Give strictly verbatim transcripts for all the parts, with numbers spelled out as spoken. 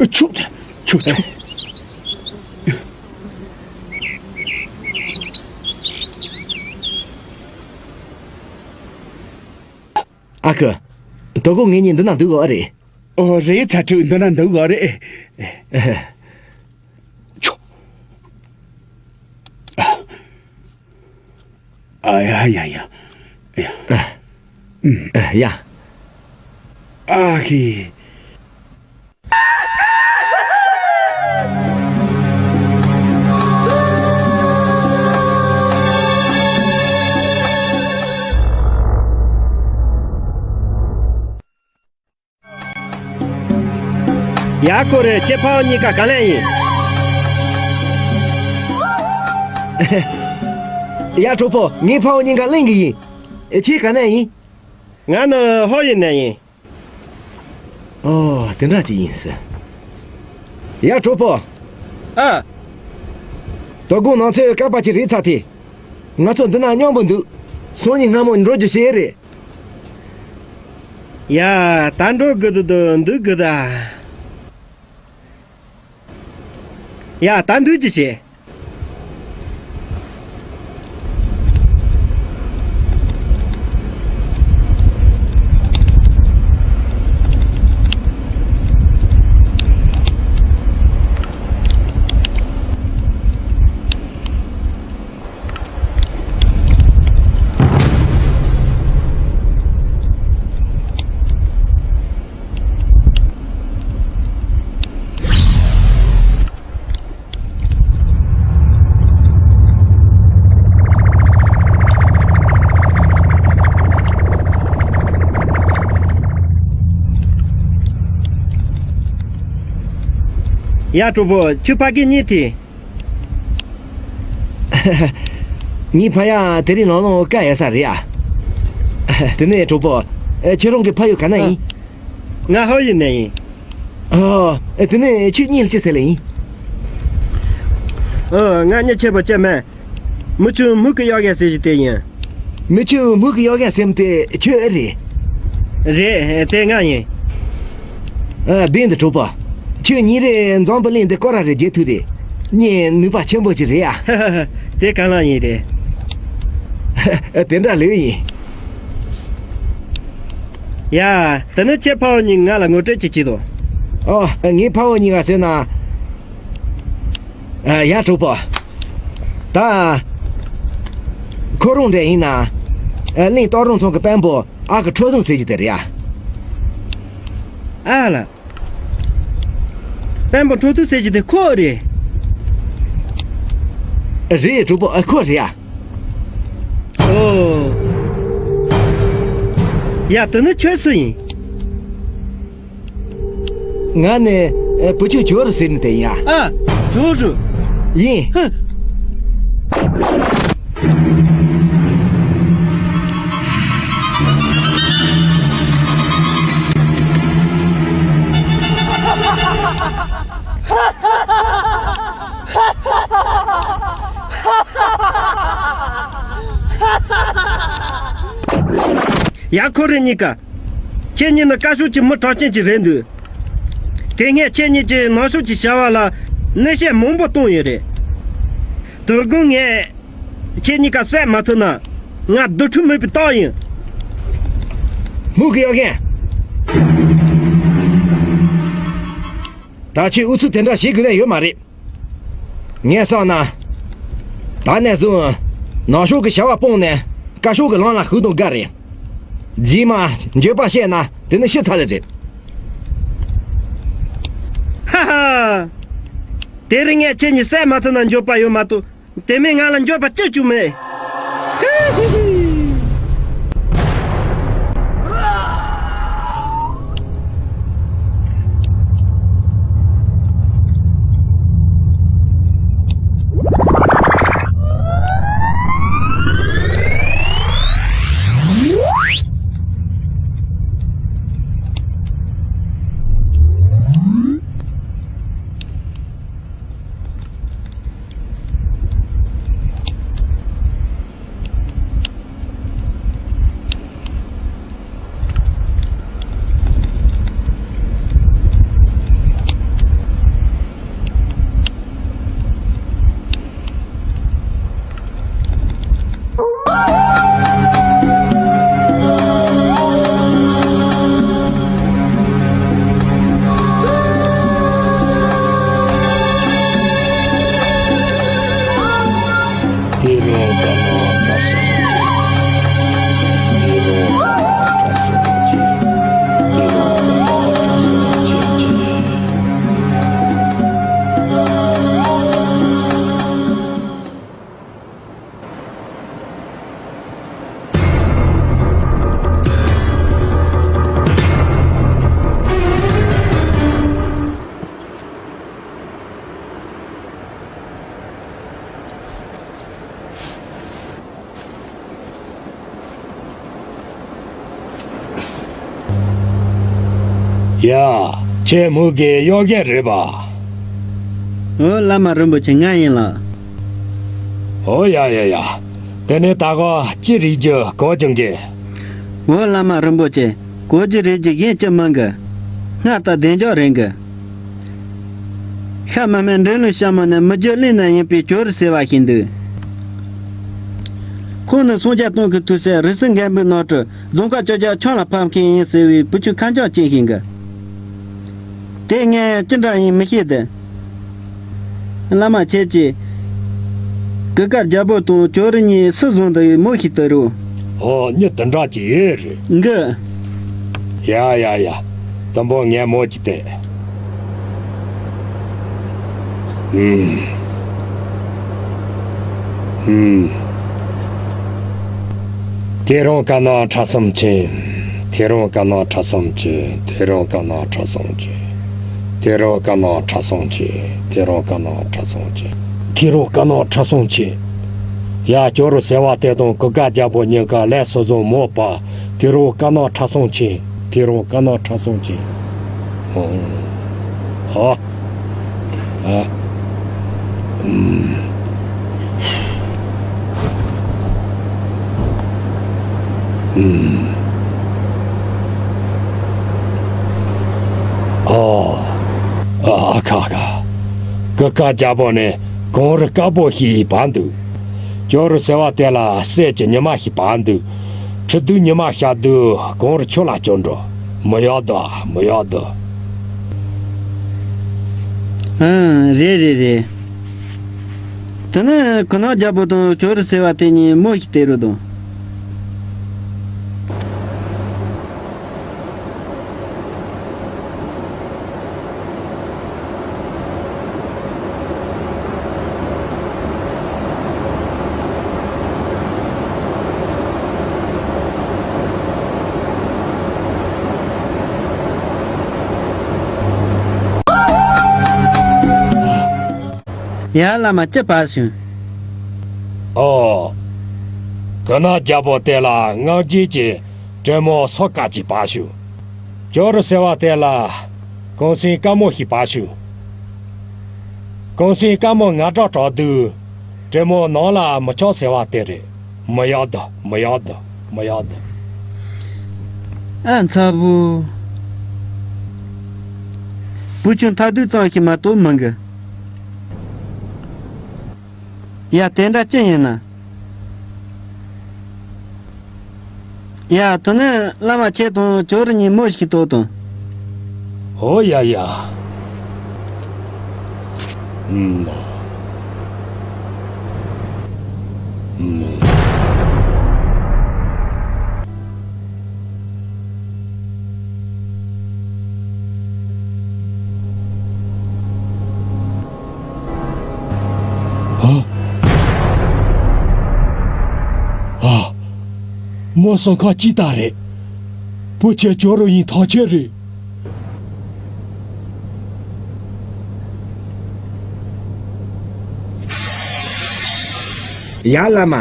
ཆུ། ཆུ། ཆུ། ཨ་ཁུ། དོ་དགོང་ངེད་གཉིས་འདི་ན་འདུག་དགོས་རེད། ཨོ་རེད། ཚ་ཁྲོད་འདི་ན་འདུག་དགོས་རེད། ཆུ། ཨ་ཡ་ཡ་ཡ། ཡ། ཨ། ཨུམ། ཨ་ཡ། ཨ་ཁེ། ཡ། ཁོ་རེ། ཁྱེད་ཕ་བུ་གཉིས་ཀ་ག་ལེན་ཡིན། ཡ། གྲོགས་པོ། ངའི་ཕ་བུ་གཉིས་ཀ་གླིང་གི་ཡིན། ཁྱེད་ག་ནས་ཡིན། ང་ནི་ཧོ་ཡི་ནས་ཡིན། ཨོ། དེ་འདྲ་ཅིག་ཡིན་ཟེར། ཡ། གྲོགས་པོ། ཨ། དོ་དགོང་ནང་ཚོད་སྐར་མ་གཅིག་རེད་ཚར་ཐལ། ང་ཚོ་འདི་ན་མཉམ་པོ་འདུག་སང་ཉིན་སྔ་མོ་འགྲོ་རྒྱུ་བྱས་རེད། ཡ། ད་འགྲོ་དགོས་འདུག་འདུག་དགོས་ད། ཡ། ད་འདུག་རྒྱུ་བྱེད། ཡ། གྲོགས་པོ། ཁྱོད་ཕ་གི་གཉིས་དེ། ངའི་ཕ་ཡ་དེ་རིང་ནང་ལོགས་དཀའ་ཡོད་ས་རེད་ཨ། དེ་ནས་གྲོགས་པོ། ཁྱེད་རང་གི་ཕ་ཡུལ་ག་ན་ཡིན། ང་ཧོ་ཡི་ནས་ཡིན། ཨོ། དེ་ནས་ཁྱོད་མིང་ལ་ཅི་ཟེར་ལེ་ཡིན། ཨ། ང་མིང་ཆེན་པོ་ཅིག་མིན། མི་ཆུང་མུ་གེ་གཡག་རྒན་ཟེར་གྱི་དེ་ཡིན། མི་ཆུང་མུ་གེ་གཡག་རྒན་ཟེར་མི་དེ་ཁྱོད་ཨེ་རེད། རེད། དེ་ང་ཡིན། ཨ། བདེན་འདི་གྲོགས་པོ། ཁྱོད་ཉིན་རེ་འཛམ་བུ་གླིང་འདི་སྐོར་ར་རེ་རྒྱག་ཐུབ་རེད། གཉིས་ནུས་པ་ཆེན་པོ་ཅིག་རེད་ཨ། དེ་གང་ལ་ཡིན་རེད། དེ་འདྲ་ལོས་ཡིན། ཡ། དེ་ནི་ཁྱེད་ཕ་བུ་གཉིས་ང་ལ་ངོ་སྤྲོད་ཅིག་བྱེད་དོ། ཨོ། ངའི་ཕ་བུ་གཉིས་ཀ་ཟེར་ན། ཨ། ཡ། གྲོགས་པོ། ད་ཁོ་རང་འདྲ་ཡིན་ན། ཨ། གླིང་སྟག་རོང་ཚང་གི་དཔོན་པོ་ཨ་ཁུ་ཁྲོ་ཐུང་ཟེར་གྱི་དེ་རེད་ཨ། ཨ་ལ། དཔོན་པོ་ཁྲོ་ཐུང་ཟེར་གྱི་དེ་ཁོ་རེད། རེད། གྲོགས་པོ། ཨ། ཁོ་རེད་ཨ། ཨོ། ཡ། དེ་ནི་ཁྱོད་སུ་ཡིན། ང་ནི་བུ་ཆུང་ཇོ་རུ་ཟེར་ནི་དེ་ཡིན་ཨ། ཨ། ཇོ་རུ། ཡིན། ཧུ། ཡ། ཁོ་རེ་གཉིས་ཀ། ཁྱེད་གཉིས་ནི་དཀར་ཕྱོགས་ཀྱི་མི་གྲགས་ཅན་ཅིག་རེད་འདུག་དེ་སྔས་ཁྱེད་གཉིས་ཀྱིས་ནག་ཕྱོགས་ཀྱི་བྱ་བ་ལ་གནོད་བྱེད་མང་པོ་བཏང་ཡོད་རེད། དོ་དགོང་ངས་ཁྱེད་གཉིས་ཀ་བསད་མ་ཐུབ་ན་ང་རྡུལ་ཕྲན་མེད་པའི་རྟགས་ཡིན། མུ་གེ་གཡག་རྒན། ད་ཁྱོད་ཨུ་ཚུགས་དེ་འདྲ་བྱེད་དགོས་ནི་ཡོད་མ་རེད། ངས་བསམ་ན། ད་ནས་བཟུང་ནག་ཕྱོགས་ཀྱི་བྱ་བ་སྤངས་ནས་དཀར་ཕྱོགས་ཀྱི་ལམ་ལ་ཞུགས་དང་དགའ་རེད། རྗེས་མ་འགྱོད་པ་བཤད་ན་དེ་ནི་ཤི་ཚར་ལེ་རེད། ཧ་ཧ། དེ་རིང་ངས་ཁྱེད་གཉིས་བསད་མ་ཐུབ་ན་འགྱོད་པ་ཡོད་མ་གཏོགས། དེ་མིན་ང་ལ་འགྱོད་པ་སྐྱེ་རྒྱུ་མེད། ཡ། ཁྱེད་མུ་གེ་གཡོག་མཁན་རེད་པ། འོ་བླ་མ་རིན་པོ་ཆེ་ང་ཡིན་ལགས། འོ་ཡ་ཡ་ཡ། དེ་ནས་ད་ག་ཅི་རིག་རྒྱུ་གོ་རྒྱུ་འགས། འོ་བླ་མ་རིན་པོ་ཆེ་གོ་རྒྱུ་རིག་རྒྱུ་གཞན་ཅི་མང་གི། སྔར་ལྟར་བདེ་འཇགས་རེད་གི། ཤ་མ་སྨད་འབྲི་ལུང་ཤ་མོ་ནས་མི་རྒྱུད་གླིང་ནས་ཡིན་པའི་ཇོ་རུ་ཟེར་བ་ཞིག་འདུག་ཁོང་ནི་སངས་རྒྱས་སྟོང་གི་ཐུགས་སྲས་རི་སུལ་མགོན་པོའི་རྣམ་སྤྲུལ་རྫོང་དཀར་ཅོག་ཅོག་ཆང་ལ་ཕབ་མཁན་ཡིན་ཟེར་བའི་བུ་ཆུང་ཁ་འཇམ་ཅན་ཞིག་གི། དེ་ངས་ཅི་འདྲ་ཡིན་མི་ཤེས་ཏེ། བླ་མ་ཁྱེད་ཀྱིས། གུར་དཀར་རྒྱལ་པོ་དང་ཇོ་རུ་གཉིས་སུ་བཟུང་འདུག་མོ་ཞིག་ལྟ་རོགས། ཨོ་མྱི་དེ་འདྲ་ཅིག་ཡོད་རེད། འགི། ཡ་ཡ་ཡ། དུམ་བུ་ངས་མོ་ཅིག་བལྟས། ཨུམ། ཨུམ། དེ་རིང་དཀར་ནག་ཁྲ་གསུམ་མཁྱེན། དེ་རིང་དཀར་ནག་ཁྲ་གསུམ་མཁྱེན། དེ་རིང་དཀར་ནག་ཁྲ་གསུམ་མཁྱེན། དེ་རིང་དཀར་ནག་ཁྲ་གསུམ་མཁྱེན། དེ་རིང་དཀར་ནག་ཁྲ་གསུམ་མཁྱེན། དེ་རིང་དཀར་ནག་ཁྲ་གསུམ་མཁྱེན། ཡ། ཇོ་རུ་ཟེར་བ་དེ་དང་གུར་དཀར་རྒྱལ་པོ་གཉིས་ཀ་ལས་སོ་སོ་མོ་པ། དེ་རིང་དཀར་ནག་ཁྲ་གསུམ་མཁྱེན། དེ་རིང་དཀར་ནག་ཁྲ་གསུམ་མཁྱེན། ཨོ། ཨ། ཨ། ཨུམ། ཨུམ། ཨོ། ཨ་ཁ་ཁ། གུར་དཀར་རྒྱལ་པོ་ནི་གངས་རི་དཀར་པོ་ཞིག་བབས་འདུག་ཇོ་རུ་ཟེར་བ་དེ་ལ་གསེར་གྱི་ཉི་མ་ཞིག་བབས་འདུག་ཁྲི་གདུགས་ཉི་མ་ཤར་དུས་གངས་རི་ཆུ་ལ་སྐྱོར་འགྲོ། མི་ཡག་འདུག་མི་ཡག་འདུག་ཨང་། རེད་རེད་རེད། དེ་ནས་གུར་ནག་རྒྱལ་པོ་དང་ཇོ་རུ་ཟེར་བ་དེ་གཉིས་མོ་ཞིག་བལྟས་རོགས་དང་། ཡ། བླ་མ་ཅི་བབས་བྱུང་། ཨོ། གུར་ནག་རྒྱལ་པོ་དེ་ལ་སྔགས་རྒྱུད་ཀྱི་དྲེད་མོང་སོ་དཀར་ཅིག་བབས་བྱུང་། ཇོ་རུ་ཟེར་བ་དེ་ལ་གུང་སེང་དཀར་མོ་ཞིག་བབས་བྱུང་། གུང་སེང་དཀར་མོ་ང་སྒྲ་གྲགས་དུས་དྲེད་མོང་ནང་ལ་མི་ཆགས་ཟེར་བ་དེ་རེད། མི་ཡག་འདུག་མི་ཡག་འདུག་མི་ཡག་འདུག་ཨ་མཚར་པོ། བུ་ཆུང་ཐ་དུས་ཙམ་ཞིག་མ་གཏོགས་མི་འགི། ཡ། དེ་འདྲ་ཅི་ཡིན་ན། ཡ། དེ་ནས་བླ་མ་ཁྱེད་དང་ཇོ་རུ་གཉིས་མོ་ཞིག་ལྟོས་དང་། ཨོ་ཡ་ཡ། ཨུམ། ཨུམ། ཨ། ཨ། མོ་སོང་ཁ་ཅིག་ད་རེད། བུ་ཆེ་ཇོ་རུ་ཡིན་ཐག་ཆོད་རེད། ཡ་བླ་མ།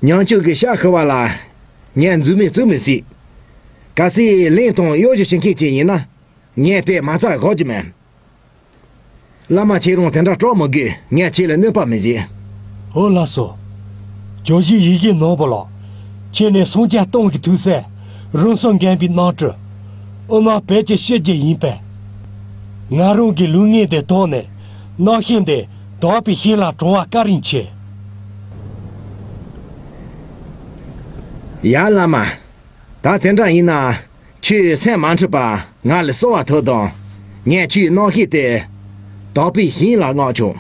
ཉང་ཆུང་གི་ཤ་ཤི་བ་ལ་ངས་འཛུལ་མི་བཙུགས་མི་སྲིད། གལ་སྲིད་གླིང་དང་གཡོ་སྒྱུ་བྱེད་མཁན་ཅིག་ཡིན་ན། ངས་དཔེ་མ་རྩ་དགོས་ཀྱི་མེད། བླ་མ་ཁྱེད་རང་དེ་འདྲ་སྐྲག་མི་དགོས། ངས་ཁྱེད་ལ་གནོད་པ་མི་བྱེད། འོ་ལགས་སོ། ཇོ་བཞི་ཡི་གེ་ནོར་བུ་ལགས། ཁྱེད་ནི་སངས་རྒྱས་སྟོང་གི་ཐུགས་སྲས། རང་སྲོག་འགེམས་པའི་རྣམ་སྤྲུལ། དབུ་མ་བོད་ཀྱི་སྤྱི་རྒྱུད་ཡིན་པས། ང་རང་གི་ལུས་ངན་དེ་བཏང་ནས་རྣམ་ཤེས་འདི་དག་པའི་ཞིང་ལ་དྲངས་པ་བཀའ་དྲིན་ཆེ། ཡ་བླ་མ། ད་དེ་འདྲ་ཡིན་ན། ཁྱོས་སེམས་མ་འཁྲུགས་པར་ང་ལ་གསོལ་བ་ཐོབ་དང་། ངས་ཁྱོའི་རྣམ་ཤེས་དེ་དག་པའི་ཞིང་ལ་མངགས་ཆོག་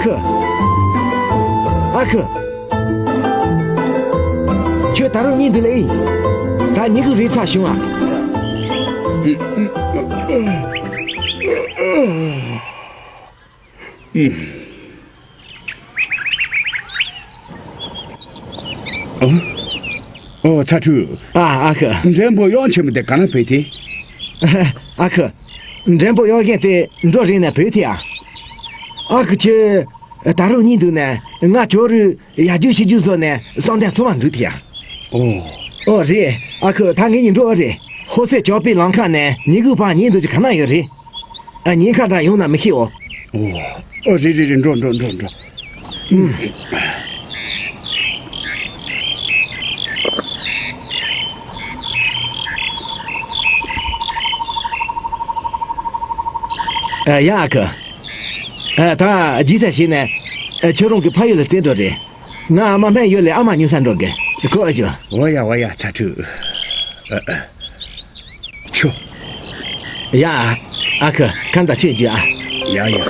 ཁུ། ཨ་ཁུ། ཁྱོད་ད་རུང་གཉིད་འདུག་ལེ། ད་ཉི་གུ་རེད་ཚ་བྱུང་ཨ། ཨོ་ཚ་ཁྲུ། ཨ་ཨ་ཁུ། འགྲེང་བུ་གཡོག་ཆེན་མོ་དེ་ག་ན་བུད་དེ། ཨ་ཁུ། འགྲེང་བུ་གཡོག་མཁན་དེ་འགྲོ་རིང་ནས་བུད་དེ་ཨ། ཨ་ཁུ་ཁྱོད། ད་རུང་གཉིད་འདུག་ནས་ང་ཇོ་རུ་ཡར་རྒྱུག་ཕྱིར་རྒྱུག་བཟོ་ནས་བསམ་གཏན་ཚང་མ་འགྲུབ་དེ་ཨ། ཨོ། ཨོ་རེད། ཨ་ཁུ་ད་ངེད་གཉིས་འགྲོ་ཨོ་རེད། ཧོ་སེ་ཇོ་པི་ལམ་ཁ་ནས་ཉི་གུ་པ་ཉིན་དུ་ཅི་ག་ན་ཡོད་རེད། ཨ་ཉིན་ཁ་འདྲ་ཡོང་ན་མི་ཤེས་ཨོ། ཨོ། ཨོ་རེད་རེད་རེད། འགྲོ་འགྲོ་འགྲོ་འགྲོ། ཨུམ། ཨ་ཡ་ཨ་ཁུ། ཨ་ད་ཇི་ལྟར་བྱས་ནས་ཨ་ཁྱོད་རང་གི་ཕ་ཡུལ་ལ་བསྡད་འགྲོ་རེད། ང་ཨ་མ་སྨན་ཡོད་ལས་ཨ་མ་ཉུལ་ས་འགྲོ་གི། གོ་ཨ་ཅོ། འོ་ཡ་འོ་ཡ་ཚ་ཁྲུ། ཨ་ཨ། ཆོ། ཡ། ཨ་ཁུ་ཁམས་དང་ཆོས་རྒྱུ་ཨ། ཡ་ཡ།